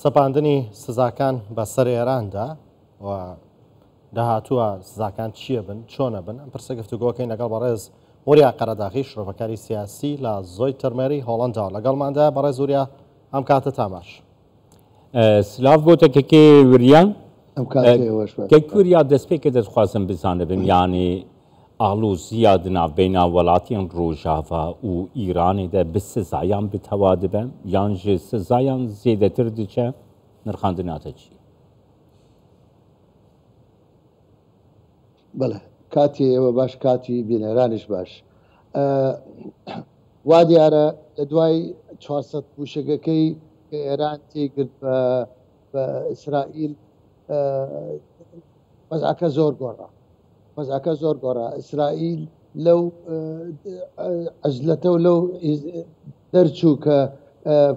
سەپاندنی سزاکان بەسەر ئێراندا و داهاتووە سزاکان چییە بن چۆنە بن ئەم پرسە گفتوگۆکەین لەگەڵ بەڕێز وریا قەرەداغی شرۆڤەکاری سیاسی لە زۆیتەرمێری هۆڵەندا لەگەڵماندا. بەڕێز وریا ئەم کاتەتان باش. سلااو بۆ تەکەکێ وریا. ئەم کاتەی ئێوەش باش. کەک وریا دەستپێکە دەتخوازم بزانبم یانێ ئاڵۆزییا di navbeyna welatên Rojava û Îranê de bi sizayan bitewa dibe yan ji sizayan zêdetir diçe nirxandina te çi ye؟ بەڵێ کاتی ئێوە باش کاتی بینەرانیش باش. وا دیارە لە دوای 400 مووشەکەکەی کە ئێران تێیگرت بە ئیسرائیل وەزعەکە زۆر گۆڕا. وەزعەکە زۆر گۆڕا. ئیسرائیل لەو عزلەتە و لەو دەرچوو کە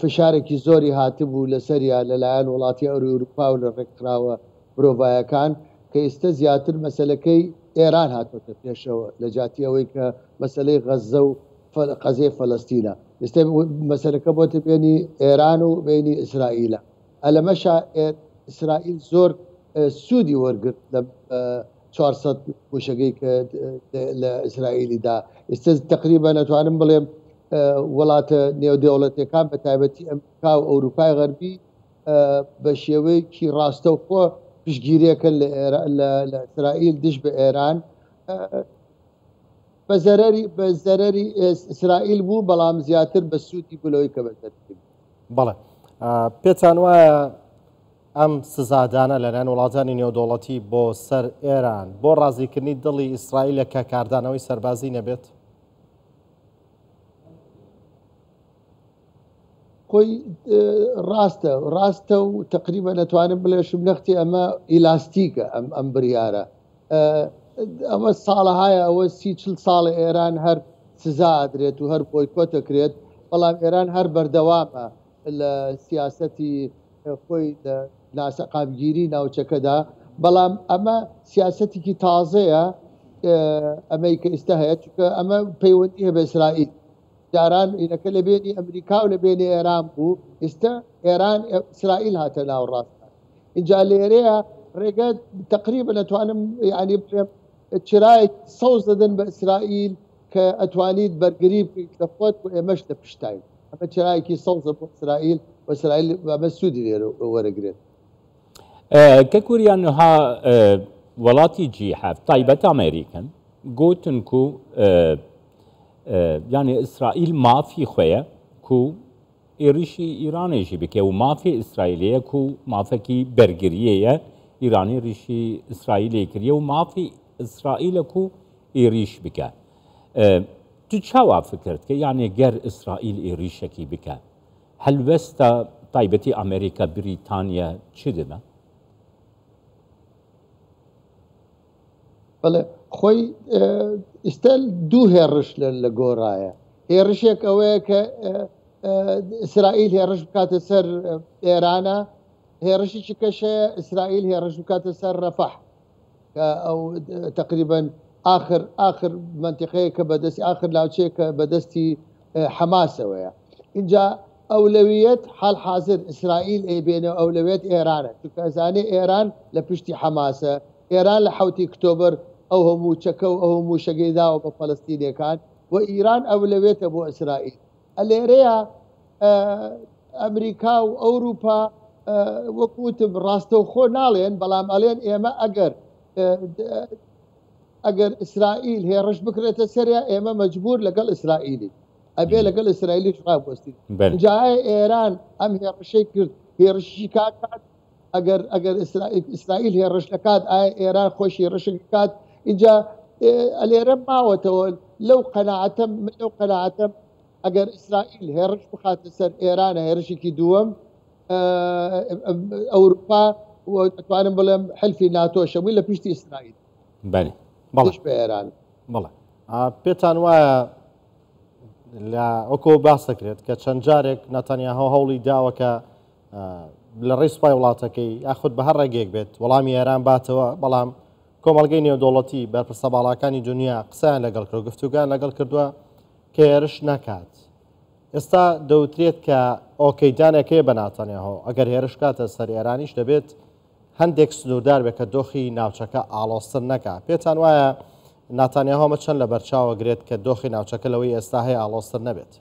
فشارێکی زۆری هاتبوو لەسەریا لەلایەن وڵاتی ئەوروپا و لە ڕێکخراوە مرۆڤایەکان کە ئێستا زیاتر مەسەلەکەی ئێران هاتۆتە پێشەوە لە جاتی ئەوەی کە مەسەلەی غەززە و قەزیەی فەلەستینە ئێستا مەسەلەکە بۆتە بێنی ئێران و بینی ئیسرائیلە. ئەلەمەشا ئیسرائیل زۆر سوودی وەرگرت لە 400 مووشەکەی کە لە ئیسرائیلی دا. ئێستا تقریبا ئەتوانم بڵێم وڵاتە نێودەوڵەتەکان بە تایبەتی ئەمریکا و ئەوروپای غەربی بە شێوەیەکی ڕاستەوخۆ پشتگیریەکەن لە ئیسرائیل دژ بە ئێران. بە زەرەری ئیسرائیل بوو، بەڵام زیاتر بە سوودی بوو لەوەی کە بە زەرەری بوو. بەڵێ پێتان وایە ئەم سزادانە لەلایەن وڵاتانی نێودەوڵەتی بۆ سەر ئێران بۆ ڕازیکردنی دڵی ئیسرائیلە کە کاردانەوەی سەربازی نەبێت؟ خۆی ڕاستە ڕاستە و تقریبا نەتوانم بڵێشم نەختی ئەمە ئیلاستیکە ئەم ئەم بریارە ئەوە ساڵەهایە ئەوە 30 ساڵە ئێران هەر سزا ئەدرێت و هەر بۆیکۆت دەکرێت، بەڵام ئێران هەر بەردەوامە لە سیاسەتی خۆی لە ناسەقامگیری ناوچەکەدا، بەڵام ئەمە سیاسەتێکی تازەیە ئەمەی کە ئێستا هەیە، چونکە ئەمە پەیوەندی هەیە بە ئیسرائیل. جاران ئینەکە لە بێنی ئەمریکا و لە بێنی ئێران بوو، ئێستا ئێران ئیسرائیل هاتە ناوەڕاست. اینجا لێرەیە ڕێگە تقریبا ئەتوانم یعنی بڵێم چرایەک سەوز دەدەن بە ئیسرائیل کە ئەتوانیت بەرگری بکەیت لە خۆت و ئێمەش لە پشتاین. ئەمە چرایەکی سەوزە بۆ ئیسرائیل و ئیسرائیل ئەمە سوودی لێ وەرەگرێت. کە کوریان نها وڵاتی جی هەفت تایبەت ئەمریکن گوتن کو یعنی ئیسرائیل مافی خوەیە کو êrişî Îranê jî bike û mafê Îsraîlê ye ku mafekî bergiriyê ye Îranê êrişî Îsraîlê kiriye û mafê Îsraîl e ku êriş bike. Tu çawa fikir dike yanê ger Îsraîl êrişekî bike helwesta taybetî Amerîka Brîtanya çi dibe؟ بەڵێ خۆی ئێستا دوو هێڕش لە گۆڕایە. هێڕشێک ئەوەیە کە ئیسرائیل هێڕش بکاتە سەر ئێرانە، هێڕشێکی کەشەیە ئیسرائیل هێڕش بکاتە سەر رەفەح کە ئەو تقریبا آخر آخر منطقەیە کە بەدەستی آخر ناوچەیە کە بەدەستی حەماسەوەیە. اینجا ئەولەویەت حال حاضر ئیسرائیل ئەیبێنێ و ئەولەویەت ئێرانە، چونکە ئەزانێ ئێران لە پشتی حەماسە. ئێران لە حوتی ئۆکتۆبەر ئەو هەموو چەکە و ئەو هەموو شەگەی داوە بە فەلەستینیەکان و ئیران ئەولەوێتە بۆ ئیسرائیل. لێرەیە ئەمریکا و ئەوروپا وەکو وتم ڕاستەوخۆ ناڵێن، بەڵام ئەڵێن ئێمە ئەگەر ئەگەر ئیسرائیل هێڕش بکرێتە سەریا ئێمە مەجبور لەگەڵ ئیسرائیلی ئەبێ لەگەڵ ئیسرائیلیش ڕابوەستین. اینجا ئایا ئێران ئەم هێڕشەی کرد هێڕشی کاکات؟ ئەگەر ئەگەر ئیسرائیل هێڕش دەکات ئایا ئێران خۆشی هێڕش بکات؟ اینجا ئەلێرە ماوەتەوە لەو قەناعەتەم من لەو قەناعەتەم ئەگەر ئیسرائیل هێڕش بخاتە سەر ئێرانە هێرشێکی دووەم ئەوروپا و ئەتوانم بڵێم حلفی ناتۆ شەمووی لە پشتی ئیسرائیل بەڵێ دژ بە ئێران. بەڵێ پێتان وایە لە وەکۆ باس دەکرێت کە چەند جارێک ناتانیاهۆ هەوڵی داوە کە لە ڕێی سوپای وڵاتەکەی یاخود بە هەر ڕێگەیەک بێت وەڵامی ئێران باتەوە، بەڵام کۆمەڵگەی نێودەوڵەتی بەرپرسە باڵاکانی دنیا قسەیان لەگەڵ کرد و گفتوگۆیان لەگەڵ کردووە کە هێرش نەکات. ئێستا دەوترێت کە ئۆکەیدانێک هەیە بە ناتانیاهۆ، ئەگەر هێرش بکاتە سەر ئێرانیش دەبێت هەندێک سنووردار بێت کە دۆخی ناوچەکە ئاڵۆزتر نەکا. پێتان وایە ناتانیاهۆ ئەمە چەند لەبەرچاو ئەگرێت کە دۆخی ناوچەکە لەوەی ئێستا هەیە ئاڵۆزتر نەبێت؟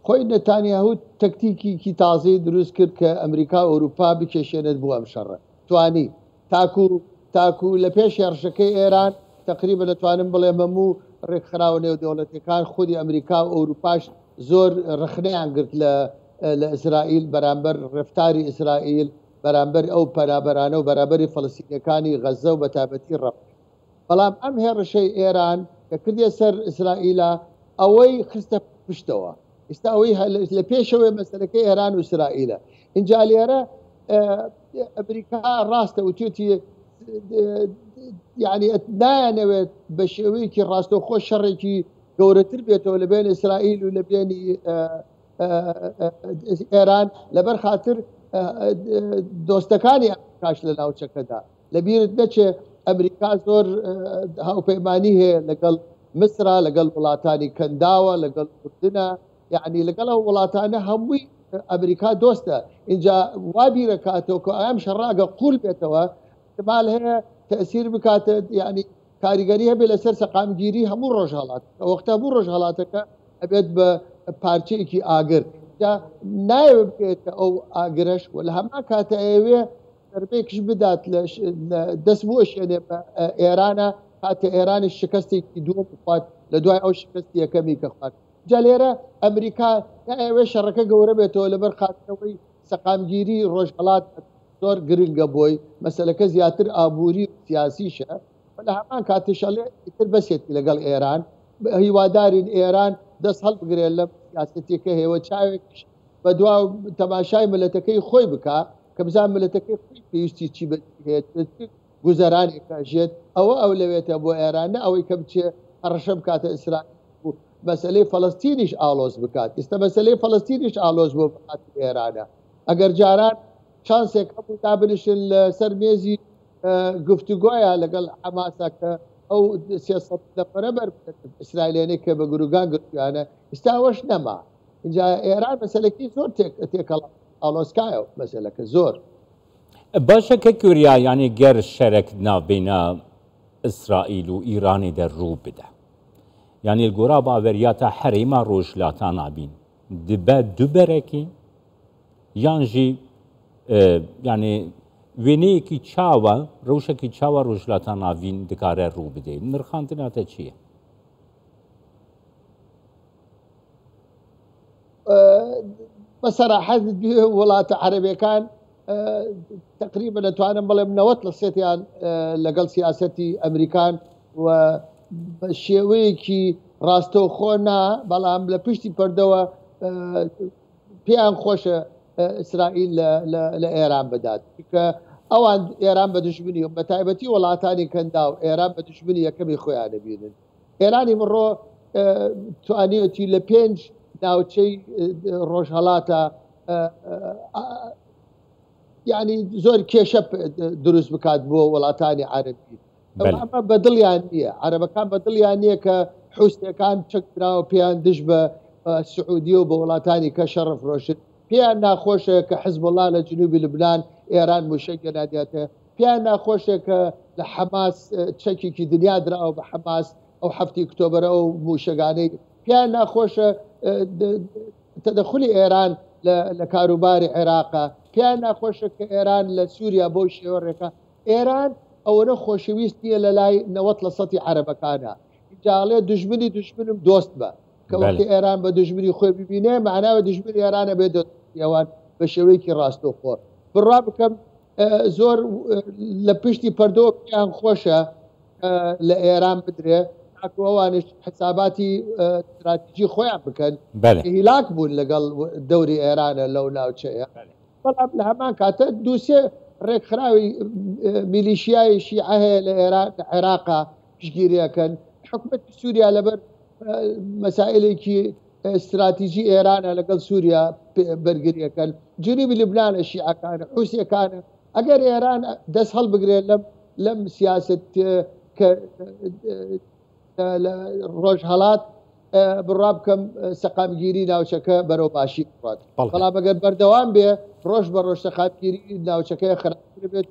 خۆی نەتانیاهو تەکتیکیکی تازەی دروست کرد کە ئەمریکا و ئەوروپا بکێشێنێت بۆ ئەم شەڕە. توانی تاکو تاکو لە پێش هێڕشەکەی ئێران تەقریبەن دەتوانم بڵێم هەموو ڕێکخراوە نێودەوڵەتیەکان خودی ئەمریکا و ئەوروپاش زۆر ڕەخنەیان گرت لە لە ئیسرائیل بەرامبەر ڕەفتاری ئیسرائیل بەرامبەر ئەو پەنابەرانە و بەرامبەری فەلەستینیەکانی غەززە و بەتایبەتی ڕەفەح. بەڵام ئەم هێڕشەی ئێران کە کردیە سەر ئیسرائیلە ئەوەی خستە پشتەوە. ئیستا ئەوەی لە پێشەوەی مەسەلەکەی ئێران و ئیسرائیلە. ئینجا لێرە ئەمریکا ڕاستە وتێتی یعنی نایانەوێت بە شێوەیەکی ڕاستەوخۆ شەڕێکی گەورەتر بێتەوە لە بێن ئیسرائیل و لە بێنی ئێران لەبەر خاطر دۆستەکانی ئەمریکاش لە ناوچەکەدا لەبیرت نەچێ ئەمریکا زۆر هاوپەیمانی هەیە لەگەڵ مسرا لەگەڵ وڵاتانی کەنداوە لەگەڵ ئوردنە یعنی لەگەڵ ئەو وڵاتانە هەمووی ئەمریکا دۆستە اینجا وا بیرەکاتەوە کە ئەم شەڕاگە قول بێتەوە احتمال هەیە تەسیر بکاتە یعنی کاریگەری هەبێت لەسەر سەقامگیری هەموو ڕۆژهەڵات وەختە هەموو ڕۆژهەڵاتەکە ئەبێت بە پارچەیەکی ئاگر جا نایەوێت بکەوێتە ئەو ئاگرەش و لە هەمان کاتە ئەیەوێ زەربەیەکیش بدات لە دەست بوەشێنێ بە ئێرانە کاتێ ئێرانیش شکستێکی دووەم بخوات لە دوای ئەو شکستی یەکەمی کە خوارد. جا لێرە ئەمریکا نایەوێت شەڕەکە گەورە بێتەوە لەبەر خاترەوەی سەقامگیری ڕۆژهەڵات زۆر گرنگە بۆی، مەسەلەکە زیاتر ئابووری و سیاسیشە و لە هەمان کاتیش ئەڵێ ئیتر بەسێتی لەگەڵ ئێران، هیوادارین ئێران دەست هەڵبگرێت لەم سیاسەتیەکە هەیە و چاوێکیش بەدوا تەماشای ملەتەکەی خۆی بکا کە بزان ملەتەکەی خۆی پێویستی چی بە چی هەیە چ گوزەرانێک ئەژێت ئەوە ئەولەوێتە بۆ ئێران نە ئەوەی کە بچێ هەڕەشە بکاتە ئیسرائیل و مەسەلەی فەڵەستینیش ئاڵۆز بکات ئیستا مەسەلەی فەڵەستینیش ئاڵۆز بۆ بخاتر ئێرانە ئەگەر جاران چانسێک هەبوو دابنیشن لەسەر مێزی گفتوگۆیە لەگەڵ حەماسا کە ئەو 300 نەفەرە بەر ئیسرائیلێنەی کە بە گروگان گرتویانە ئیستا ئەوەش نەما ئینجا ئێران مەسەلەکەی زۆر تێکەڵ ئاڵۆزکایە مەسەلەکە زۆر. باشە کە کوریا یانی گەر شەرەک ناوبینا ئیسرائیل و ئیرانی دە روو بدە یانی گۆرا باوەریاتا حەرێما رۆژلاتا نابین دبە دو بەرەکی یان ژی یانی وێنەیەکی چاوە رەوشەکی چاوە رۆژلاتا ناوین دکارە روو بدەی نرخاندناتە چییە؟ بە سەراحەت وڵاتە عەرەبەکان تقریبا دەتوانم بڵێم 90 لە سێتیان لەگەڵ سیاسەتی ئەمریکان و بە شێوەیەکی ڕاستەوخۆ نا بەڵام لە پشتی پردەوە پێیان خۆشە ئیسرائیل لە ئێران بدات کە ئەوان ئێران بە دژمنی بە تایبەتی وڵاتانی کەندا و ئێران بە دژمنی یەکەمی خۆیان دەبینن ئێرانی ئمڕۆ توانیوەتی لە پێنج ناوچەی ڕۆژهەڵاتە یعنی زۆر کێشە دروست بکات بۆ وڵاتانی عەربی ئەمە بەدڵیان نییە عەرەبەکان بەدڵیان نییە کە حوسەکان چەکدراوە پێیان دژ بە سعودی و بە وڵاتانی کە شەڕ فرۆشن پێیان ناخۆشە کە حزبوڵا لە جنوبی لبنان ئێران موشەک گەنادیاتە پێیان ناخۆشە کە لە حەماس چەکێکی دنیا دراوە بە حەماس ئەو حەفتی ئۆکتۆبەرە ئەو موشەگانەی پێیان ناخۆشە تەدەخولی ئێران لە کاروباری عێراقە پێیان ناخۆشە کە ئێران لە سووریا بۆ شێوە ڕێکە ئێران ئەوەنە خۆشەویست نییە لە لای 90 لە سەتی عەرەبەکانە جاڵێ دوژمنی دوژمنم دۆست بە کە وەختی ئێران بە دوژمنی خۆی ببینێ مەعناوە دوژمنی ئێرانە بێ دۆستی ئەوان بە شێوەیەکی ڕاستەوخۆ بڕوا بکەم زۆر لە پشتی پەردەوە پێیان خۆشە لە ئێران بدرێ تاکو ئەوانش حساباتی استراتیژی خۆیان بکەن هیلاک بوون لەگەڵ دەوری ئێرانە لەو ناوچەیە بەڵام لە هەمان کاتە دووسێ ڕێکخراوی میلیشیای شیعە هەیە لە ئێران لە عێراقا پشگیریەکەن حکومەتی سووریا لەبەر مەسائلێکی ستراتیجی ئێرانە لەگەڵ سووریا بەرگریەکەن جنوبی لوبنانە شیعەکانە حوسیەکانە ئەگەر ئێران دەست هەڵبگرێت لەم لەم سیاست کە لە ڕۆژهەڵات بڕوا بکەم سەقامگیری ناوچەکە بەرەو باشی بڕات. بەڵام ئەگەر بەردەوام بێ ڕۆژ بە ڕۆژ سەقامگیری ناوچەکە خراپتر بێت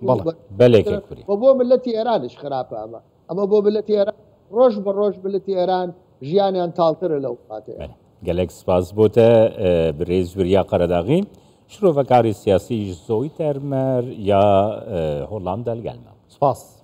و بۆ ملەتی ئێرانیش خراپە ئەمە. ئەمە بۆ ملەتی ئێران ڕۆژ بە ڕۆژ ملەتی ئێران ژیانیان تاڵترە لەو وڵاتەیە. گەلێک سپاس بۆ تە برێز وریا قەرەداغی شرۆڤەکاری سیاسی زۆیتەرمەر یا هۆڵاندا لەگەلمە. سپاس.